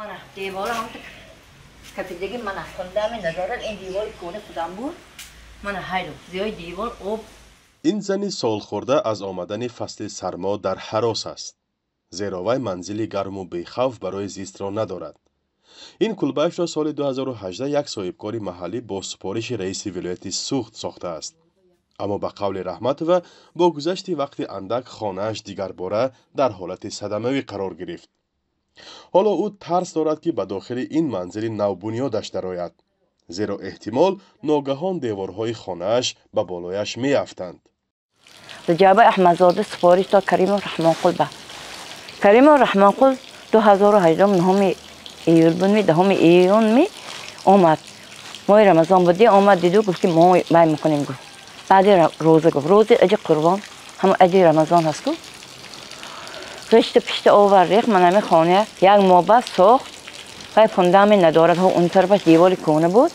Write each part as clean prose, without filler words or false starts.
Мана девора ҳам кафидаги, мана фундамент надорад. Ин девори кӯҳна худам буд. Мана ҳайро зиёи девор об. Ин зани солхӯрда аз омадани фасли сармо дар ҳарос аст, зеро вай манзили гарму бехавф барои зистро надорад. Ин кулбаашро соли 2018 як соҳибкори маҳаллӣ бо супориши раиси вилояти Суғд сохтааст. Аммо ба қавли Раҳматова, бо гузашти вақти андак хонааш дигарбора дар ҳолати садамавӣ қарор гирифт. Ҳоло ӯ тарс дорад, ки ба дохили ин манзили навбунёдаш дарояд, зеро эҳтимол ногаҳон деворҳои хонааш ба болояш меафтанд. Ҷаба Аҳмадзода супориш дод Каримов Раҳмонқул ба Каримов Раҳмонқул 2018, 9 июл буд, 10 июн ми омад. Моҳи Рамазон буди, омад, диду, гуфт, ки мо бай мекунем, гуфт. Баъди рӯза, гуфт, рӯзи аҷи Қурбон, ҳама аҷи Рамазон ҳаст ку. Ғишта пишта овар, рех, ман ҳами хона як моҳ баъд сохт. Вай фундамент надорад, ҳо он тарафаш девори кӯҳна буд.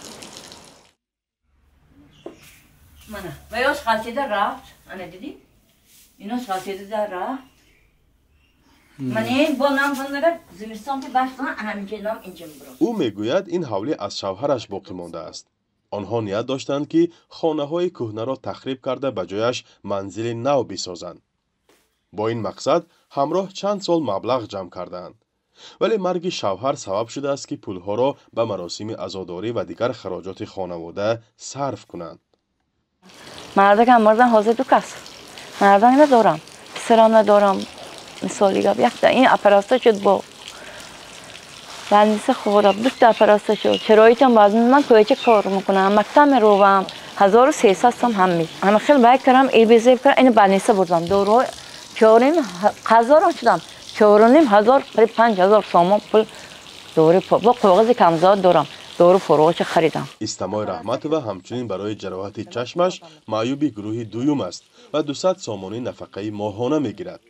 Мана ваёш ғалтида рафт, ана дидӣ, инос ғалтида рафт. Ман бо нам фундагар зимистон ки баштона ҳаминҷа нам инҷа мебурад. Ӯ мегӯяд, ин ҳавлӣ аз шавҳараш боқӣ мондааст. Онҳо ният доштанд, ки хонаҳои кӯҳнаро тахриб карда, ба ҷояш манзили нав бисозанд. Бо ин мақсад ҳамроҳ чанд сол маблағ ҷамъ кардаанд, вале марги шавҳар сабаб шудааст, ки пулҳоро ба маросими азодорӣ ва дигар хароҷоти хонавода сарф кунанд. Мардакам мурдан, ҳозир ду кас мардам надорам, писарам надорам. Мисоли гап, якта ин операция шуд, бо больница хӯрам, дута операция шуд. Шароитам баъд ман кӯча кор мекунам, мактаб меровам, 1300 сом ҳам ҳама хел бай кардам, ибезеб кардам, ина больница бурдам. Доруҳо чорним қарздорам шудам, 4500, қариб 5000 сомон пул дору, бо коғази камзод дорам, дору фурӯша харидам. Истамои Раҳматова ҳамчунин барои ҷароҳати чашмаш маъюби гурӯҳи дуюм аст ва 200 сомонӣ нафақаи моҳона мегирад.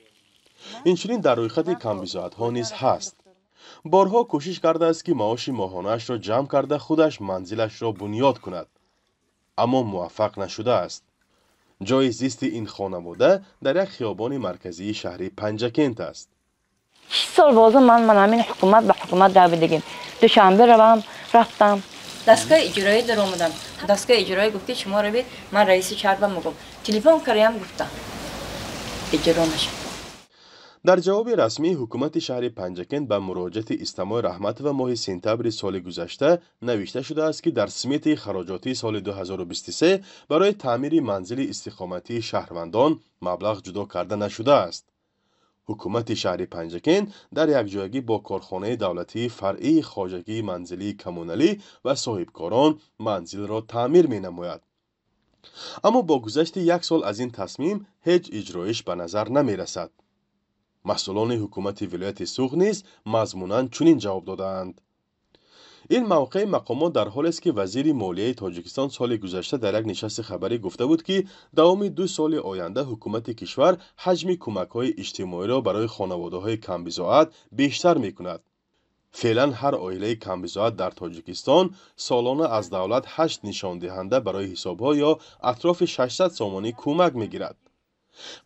Инчунин дар рӯйхати камбизоатҳо низ ҳаст. Борҳо кӯшиш кардааст, ки маоши моҳонаашро ҷамъ карда, худаш манзилашро бунёд кунад, аммо муваффақ нашудааст. Ҷои зисти ин хонавода дар як хиёбони марказии шаҳри Панҷакент аст. 6 сол бозу ман ҳамин ҳукумат ба ҳукумат давидагим. Душанбе равам, рафтам, дастгоҳи иҷроӣ даромадам. Дастгоҳи иҷроӣ гуфт, ки шумо равед, ман раиси шаҳр мегӯм. Телефон кардаям, гуфтам, иҷро нашуд. Дар ҷавоби расмии ҳукумати шаҳри Панҷакент ба муроҷиати Истамои Раҳматова моҳи сентябри соли гузашта навишта шудааст, ки дар сметаи хароҷотии соли 2023 барои таъмири манзили истиқоматии шаҳрвандон маблағ ҷудо карда нашудааст. Ҳукумати шаҳри Панҷакент дар якҷоягӣ бо корхонаи давлатии фаръии хоҷагии манзилии коммуналӣ ва соҳибкорон манзилро таъмир менамояд. Аммо бо гузашти як сол аз ин тасмим ҳеҷ иҷроиш ба назар намерасад. Масъулони ҳукумати вилояти Суғд низ мазмунан чунин ҷавоб додаанд. Ин мавқеи мақомот дар ҳолест, ки вазири молияи Тоҷикистон соли гузашта дар як нишасти хабарӣ гуфта буд, ки давоми 2 соли оянда ҳукумати кишвар ҳаҷми кӯмакҳои иҷтимоиро барои хонаводаҳои камбизоат бештар мекунад. Феълан ҳар оилаи камбизоат дар Тоҷикистон солона аз давлат ҳашт нишондиҳанда барои ҳисобҳо ё атрофи 600 сомонӣ кӯмак мегирад.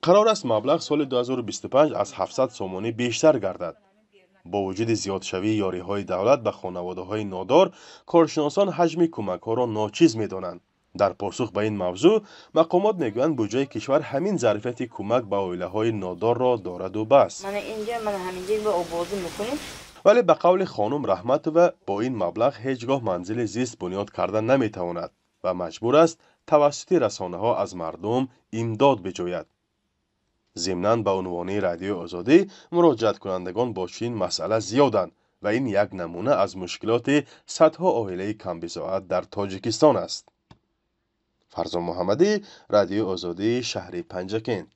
Қарор аст, маблағ соли 2025 аз 700 сомонӣ бештар гардад. Бо вуҷуди зиёдшавии ёриҳои давлат ба хонаводаҳои нодор, коршиносон ҳаҷми кӯмакҳоро ночиз медонанд. Дар посух ба ин мавзӯъ мақомот мегӯянд, буҷаи кишвар ҳамин зарфияти кӯмак ба оилаҳои нодорро дораду бас. Вале ба қавли хонум Раҳматова, бо ин маблағ ҳеҷ гоҳ манзили зист бунёд карда наметавонад ва маҷбур аст тавассути расонаҳо аз мардум имдод биҷӯяд. Зимнан, ба унвони Радиои Озодӣ муроҷиаткунандагон бо чунин масъала зиёданд ва ин як намуна аз мушкилоти садҳо оилаи камбизоат дар Тоҷикистон аст. Фарзон Муҳаммадӣ, Радиои Озодӣ, шаҳри Панҷакент.